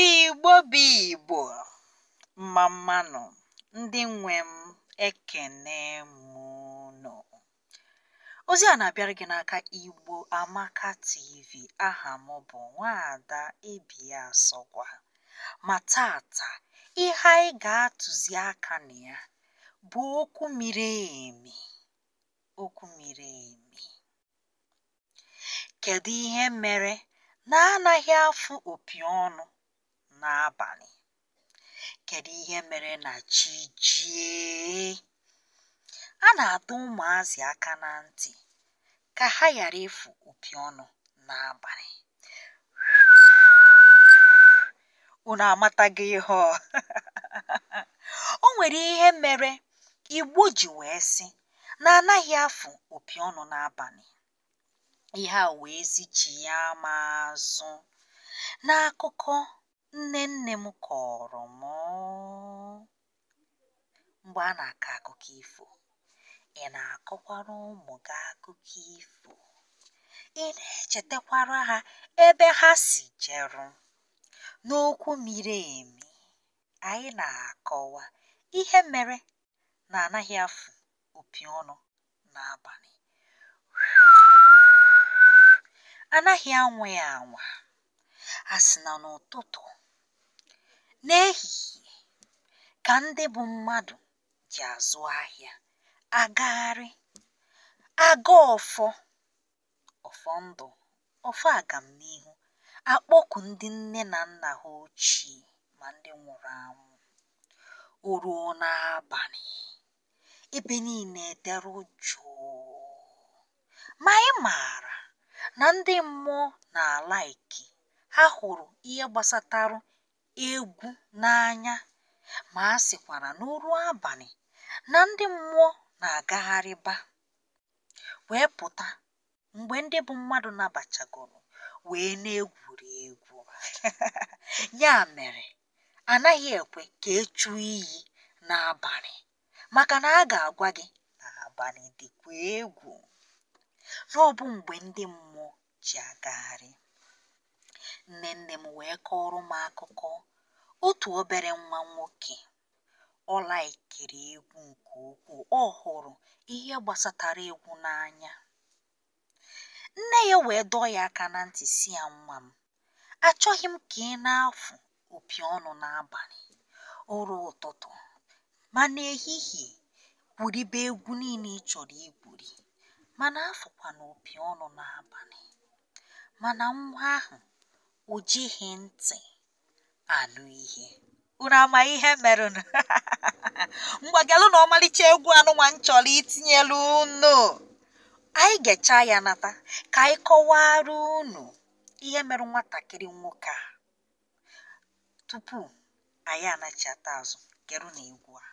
Igbo bụ Igbo, mma mmanụ, ndị nwe m, ekene m unu. Ozi a na-abịara gị n'aka Igbo Amaka TV. Aha m bụ Nwaada Ebiasọgwa. Ma tata, ihe anyị ga-atụzi aka na ya bụ okwu miri emi. Okwu miri emi. Kedu ihe mere na anaghị afụ opi ọnụ n'abalị? Kedu ihe mere na chi jie? A na-adọ ụmụazị aka na ntị ka ha ghara ịfụ opi ọnụ n'abalị. Unu amatago ihe ọ? O nwere ihe mere Igbo ji wee sị na anaghị afụ opi ọnụ n'abalị. Ihe a wee zichi ya m azụ n'akụkọ nne nne m kọrọ m mgbe a na-akọ akụkọ ifo. Ị na-akọkwara ụmụ gị akụkọ ifo? Ị na-echetakwara ha ebe ha si jeru? N'okwu miri emi, anyị na-akọwa ihe mere na anaghị afụ opi ọnụ n'abalị. Anaghị anwa ya anwa. A sị na n'ụtụtụ, n'ehihie, ka ndị bụ mmadụ ji azụ ahịa, agagharị, aga ọfọ, ọfọ ndụ, ọfọ agamnihu, akpọku ndị nne na nna ha ochie ma ndị nwụrụ anwụ. O ruo n'abalị, ebe niile dere jụụ. Ma ị maara na ndị mmụọ na-alaiki ha hụrụ ihe gbasatarụ egwu n'anya, ma a sịkwara na o ruo abalị na ndị mmụọ na-agagharịba wee pụta mgbe ndị bụ mmadụ nabachagoro wee na-egwuri egwu. Ya mere, anaghị ekwe ka echu iyi n'abalị, maka na a ga-agwa gị na abalị dịkwa egwu, na ọ bụ mgbe ndị mmụọ ji agagharị. Nne nne m wee kọrọ m akụkọ otu obere nwa nwoke. Ọ laikiri egwu nke ukwuu. Ọ hụrụ ihe gbasatara egwu n'anya. Nne ya wee dọọ ya aka na ntị sị ya, nwa m, achọghị m ka ị na-afụ opi ọnụ n'abalị, ụra ụtụtụ, ma n'ehihie gwuribe egwu niile ị chọrọ igwuri, mana afụkwana opi ọnụ n'abalị. Mana nwa ahụ o jighị ntị anụ ihe. Unu ama ihe merụnụ? Ngwa gelụ na ọmalịcha egwu anụnwa m chọrọ itinyelu unu. Anyị gechaa ya nata ka anyị kọwara unu ihe mere nwatakịrị nwoke a tupu anyị anachiata azụ. Gerụ na egwu a.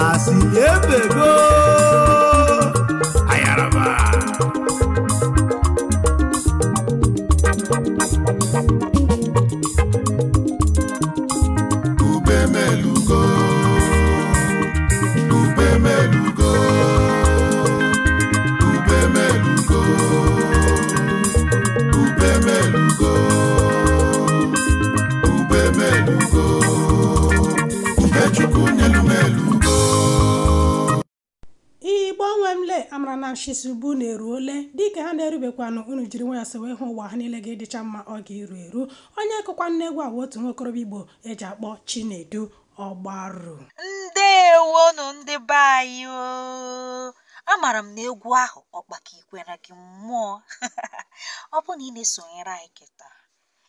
Asịrị ebego ayaraba. Ubemelugo, ubemelugo, ubemelugo, ubemelugo, ubemelugo, ubechukwu nyelumelugo. Igbo nwe m le amara na nshisubu na-eruole dịka ha na-erubekwanụ unu jiri nwa ya so wee hụ ụwa ha niile ga-edịcha mma, ọ ga-eru eru. Onye kụkwa nne egwu a bụ otu nwokorobịa Igbo eji akpọ Chinedu Ọgbaru. Ndewonu ndị be anyị o. Amara m na egwu ahụ ọkpakikwere gị mmụọ. Ọ bụ na ị na-esonyere anyị kịta,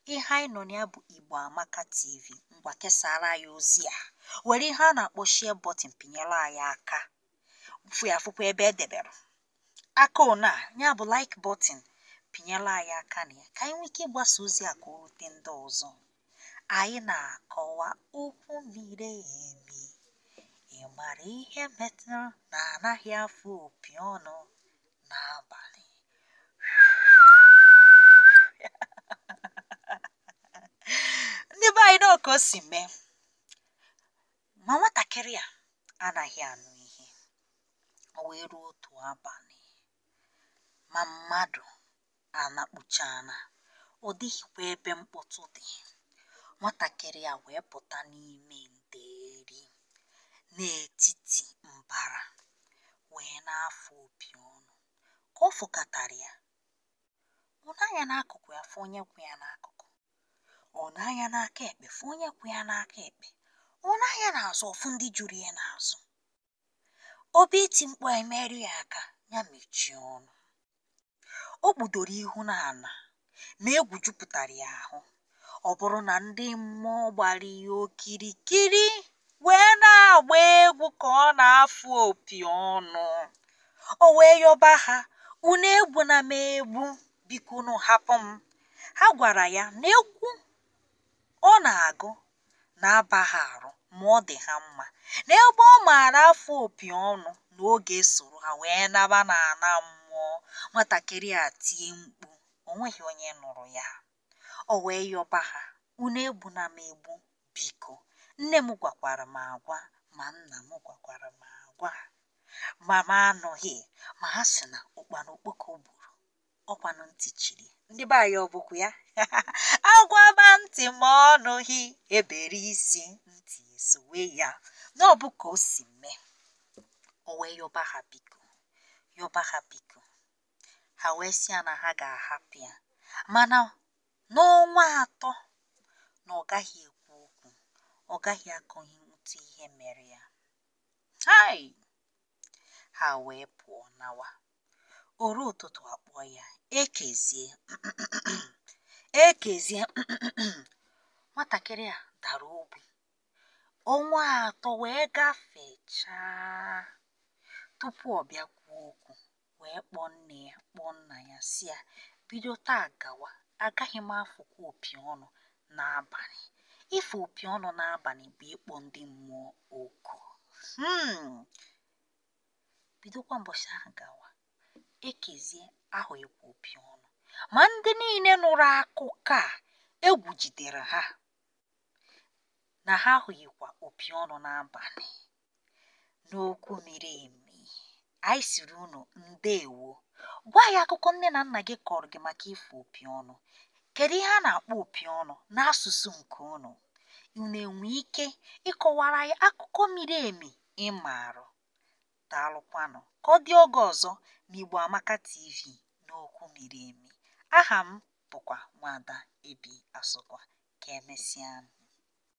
ihe anyị nọ na ya bụ Igbo Amaka TV. Ngwa kesara anyị ozi a, were ihe a na-akpọ share button pinyere anyị aka, fụ ya fụkwa ebe edebere Aka one a, ya bụ like button, pinyela anyị aka na ya ka anyị nwee ike ịgbasa ozi a ka o rute ndị ọzọ. Anyị na-akọwa okwu miri emi. Ị mara ihe metụrụ na anaghị afụ opi ọnụ n'abalị? Ndị be anyị, nọ ka o si mee. Ma nwatakịrị a anaghị anụ ihe. O wee ruo otu abalị, ma mmadụ anakpuchana, ọ dịghịkwa ebe mkpọtụ dị. Nwatakịrị a wee pụta n'ime ndeeri n'etiti mbara wee na-afụ opi ọnụ. Ka ọ fụkatara ya, ọ na-anya n'akụkụ ya fụ onye kwụ ya n'akụkụ, ọ na-anya n'aka ekpe fụ onye kwụ ya n'aka ekpe, ọ na-anya n'azụ ọfụ ndị juru ya n'azụ. Obi iti mkpu a emerụ ya aka, ya mechie ọnụ. O kpudoro ihu n'ala, ma egwu jupụtara ya ahụ. Ọ bụrụ na ndị mmụọ gbara ya okirikiri wee na-agba egwu ka ọ na-afụ opi ọnụ. O wee yọba ha, unu egwu na m egbu, biko unu hapụ m. Ha gwara ya na egwu ọ na-agụ na-aba ha arụ, ma ọ dị ha mma, na ebe ọ maara afụ opi ọnụ na oge soro ha wee naba n'ala mmụọ. Nwatakịrị a tie mkpu, o nweghị onye nụrụ ya. O wee yọba ha, unu egbu na m egbu, biko. Nne m gwakwara m agwa, ma nna m gwakwara m agwa, ma m anụghị. Ma ha sị na ụkpana okpoko gburu, ọkwanụ ntị chiri. Ndị be anyị, ọ bụkwa ya? Agwaba ntị ma ọ nụghị, ebere isi ntị esowe ya. Na ọ bụ ka o si mee. O wee yọba ha biko, yọba ha biko. Ha wee sị ya na ha ga-ahapụ ya, mana n'ọnwa 3 na ọ gaghị ekwu okwu, ọ gaghị akọghị ntụ ihe mere ya. Hai! Ha wee pụọ nawa. Oru ụtụtụ akpọ ya, ekezie ekezie. Nwatakịrị a dara ogbi. Ọnwa 3 wee gafechaa tupu ọ bịa kwuo okwu, wee kpọọ nne ya, kpọọ nna ya, sị ya, bido taa gawa, agaghị m afụkwa opi ọnụ n'abalị. Ịfụ opi ọnụ n'abalị bụ ịkpọ ndị mmụọ oku. Bidokwa mbọchị ahụ gawa, ekezie ahụghịkwa opi ọnụ. Ma ndị niile nụrụ akụkọ a, egwu jidere ha na ha ahụghịkwa opi ọnụ n'abalị. N'okwu miri emi, anyị siri unu ndeewo. Gwa ya akụkọ nne na nna gị kọrọ gị maka ịfụ opi ọnụ. Kedu ihe a na-akpọ opi ọnụ n'asụsụ nke unu? Unu enwe ike ịkọwara ya akụkọ miri emi ị maara? Daalụkwanụ. Ka ọ dị oge ọzọ n'Igbo Amaka TV n'okwu miri emi. Aha m bụkwa Nwaada Ebi Asụkwa. Ka emesịa.